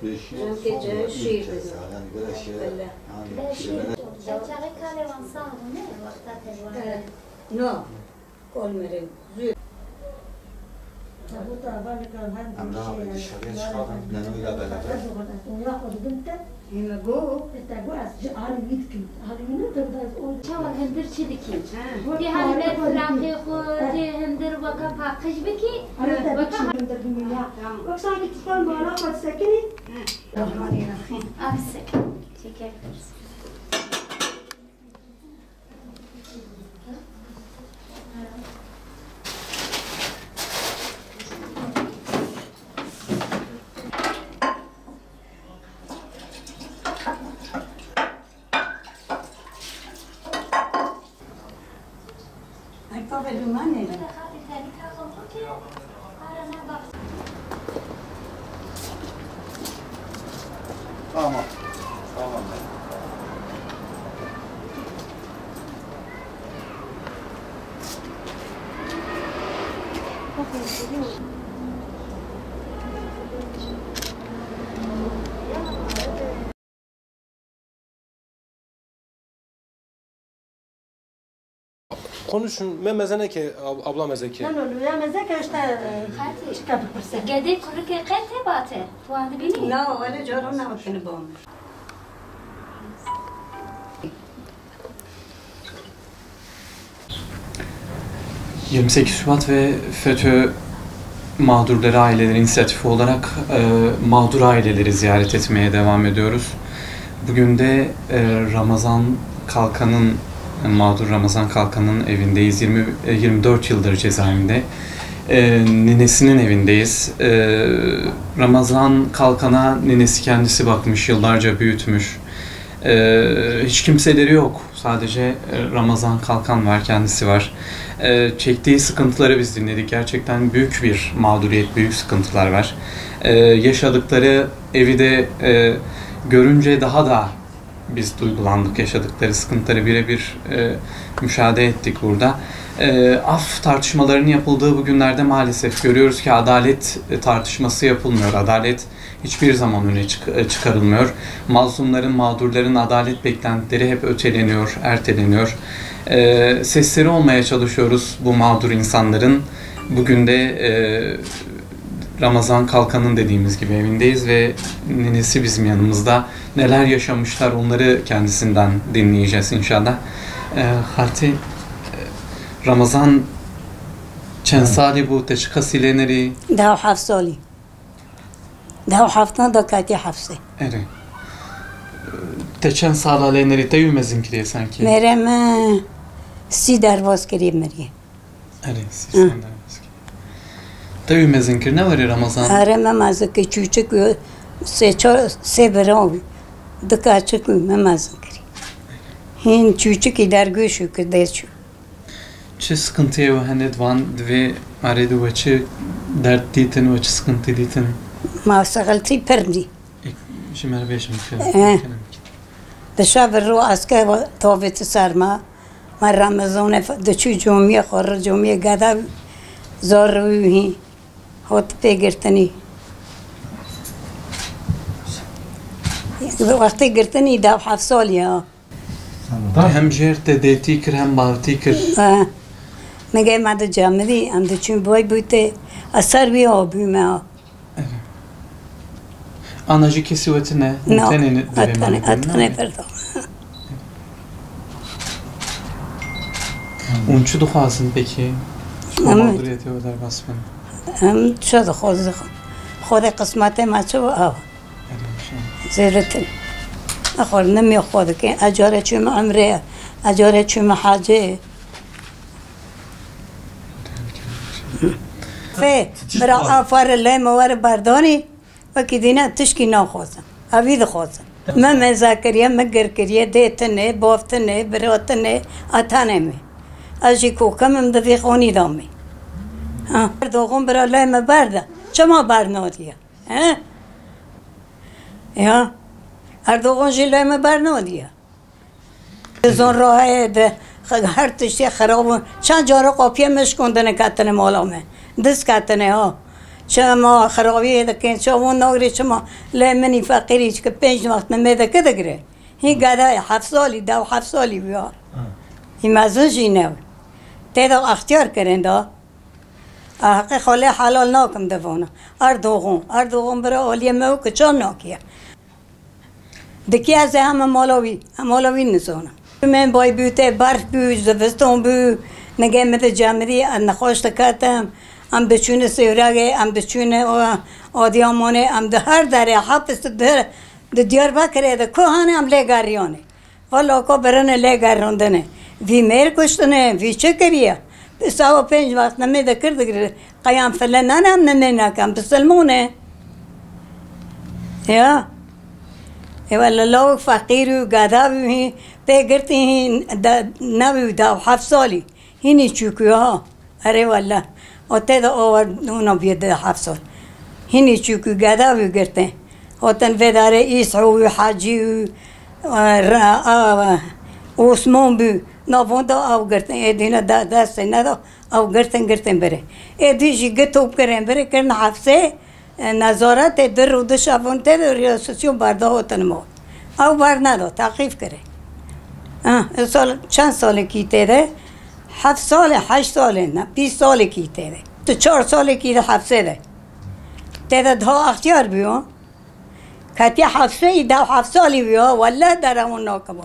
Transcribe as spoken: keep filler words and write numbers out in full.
Rengê cihê şîr didin. Bele. Çaxê kalê wan sax bû, ne? Wexta te ji wan re. No. Kol mirin. Zû. Em ra şerê çiqadin, nenoyla beraber. Hîme go. Te got ez ji alî wî dikim. Alî wî ne, te ez o. Çawa hundir çi dikî? Tê halî ber firaqê xwe, tê hundir weke paqij bikî, weke ha- hundir bimîne. Tamam. Wek sankî tu xwe mala xwe disekinî. Rahmanî Rahîm. Abi sekin. Teşekkür ederiz. Ay, papa, dumane. Tamam. Tamam. Konuşun, me meze neke, ab-, abla mezeke. Nano, luya mezeke işte, e, çika bipirse. Gedê kurikê qe tê bate. Tu wan dibînî? Na, wele caran newtine bom. Yirmi sekiz Şubat ve FETÖ Mağdurları Aileleri İnisiyatifi olarak, e, mağdur aileleri ziyaret etmeye devam ediyoruz. Bugün de, e, Ramazan Kalkan'ın, mağdur Ramazan Kalkan'ın evindeyiz. Yirmi, e, yirmi dört yıldır cezaevinde. E, ninesinin evindeyiz. E, Ramazan Kalkan'a ninesi kendisi bakmış, yıllarca büyütmüş. E, hiç kimseleri yok. Sadece, e, Ramazan Kalkan var, kendisi var. E, çektiği sıkıntıları biz dinledik. Gerçekten büyük bir mağduriyet, büyük sıkıntılar var. E, yaşadıkları evi de, e, görünce daha da biz duygulandık. Yaşadıkları sıkıntıları birebir, e, müşahede ettik burada. E, af tartışmalarının yapıldığı bu günlerde maalesef görüyoruz ki adalet, e, tartışması yapılmıyor. Adalet hiçbir zaman öne çık-, e, çıkarılmıyor. Mazlumların, mağdurların adalet beklentileri hep öteleniyor, erteleniyor. E, sesleri olmaya çalışıyoruz bu mağdur insanların. Bugün de, e, Ramazan Kalkan'ın dediğimiz gibi evindeyiz ve ninesi bizim yanımızda. Neler yaşamışlar, onları kendisinden dinleyeceğiz inşallah. E, Xaltî, e, Ramazan çend salî bû, te çiqas lê nerî? Deh û heft salî. Deh û heftan da ketî hepsê. Erê. Te çend sala lê nerî, te wî mezin kiriye sankî? Mêrê min sî derbas kiriye miriye. Erê, sî sal derbas kiriye. Te wî mezin kir, ne werê Ramazan? Erê, me mezin kir, çûçik wî sê çar, sê bira wî. Du keçik wî me mezin kiriye. Hîn çûçikî dergûş û ki dê çû. Çi sıkıntıya we hene di van, di vê arê de we çi dert dîtin, we çi sıkıntı dîtin? Ma sexiltî pir dî. Ê, ji me re bêjin, Eh. Di şev ro esker tavêti ser me. Me Remezanê fe-, diçû comiyê xwe re, comiyê geda zor wî hî. Hot pê girtinî. Wextê girtinî deh heft salî ya. Te hem jêr te dêtî kir, hem bavtî kir. Ha. Me gê me di camidî, em diçûn boy bû tê. Ez ser wî ha bûme ha. Evet. Ana jî kesî we tine? No. Tenê ne-, divê Tenê, malê tenê ne? Berda. Hûn çi dixwazin pekî? Ji bo Em mağduriyetê we derbas bin? Em çi dixwazin? Xwedê qismetê me çi bû, ew. Zêdetir. Xwe nimê xwe dike. Ez cara çûme emrê, ez cara çûme hecê. Fê, bira afar lê me were berdanî, wekî dîne tişkî naxwazim. Evî dixwazim. Me meza kiriye, me gir kiriye, dê tine, bav tine, bira tine, a tenê me. Ez jî kokim im di vî xonî de me. Ha, Erdogan bira lê me berde. Çima bernadiye? He? Ya. Erdogan jî lê me bernadiye. Zon raheye de her tiştê xirab bû. Çend cara qapiyê me şikandine ketine mala me. Diz ketine ha. Çima xirabiyê dikin, çawan nagirê çima? Lê minî feqîrî çike pênc wext nimê dike digire. Hî gedayê heft salî, dew heft salî bûya. Hî mezin jî ne. Tê de extiyar kirin da. A heqê xalê helal nakim de vana. Erdoğan, Erdoğan bira aliyê me û kiçan nakiye. Dikî ez ê heme mala wî, em mala wî nizana. Min bay bû tê berf bû, zivistan bû, nigê min di cemidî, em nexweş diketim, em diçûne Sêwregê, em diçûne o, Adiyamanê, em di her derê hepis di, di Diyarbekirê de ku hene em lê geriyane. Valla ku birine lê gerandine. Vî mêr kuştine, vî çi kiriye? Bi sawa pênc wext nimê de kir digire. Qeyam file nane em nimê nekem, bisilmone. Ya. Ê wele lawik feqîr û geda bû hî, pê girtî hî de, nebû da heft salî. Hînî çûkû ha. Erê wele. O tê de o ona bîye de heft sal. Hînî çûkû geda bû girtin. Hatin vê darê Îsa û Hecî û, e, re-, a, Osman bû. Navon da ew girtin. Ê dîne de destê neda ew girtin, girtin biri. Ê dî jî gi top kirin biri, kirin hepsê. E, nezaretê di rû di şevon tê de riyasasyon berda hatin ma. Ew berneda, teqîf kire. Ah, e, sal, çend salekî tê de? Heft salê, heşt salê, ne, bîst salekî tê de. Tu çar salekî de hepsê de. Tê de daha extiyar bûyo. Ketiye hepsê, î dew heft salî bûyo. Welle derewon nakiba.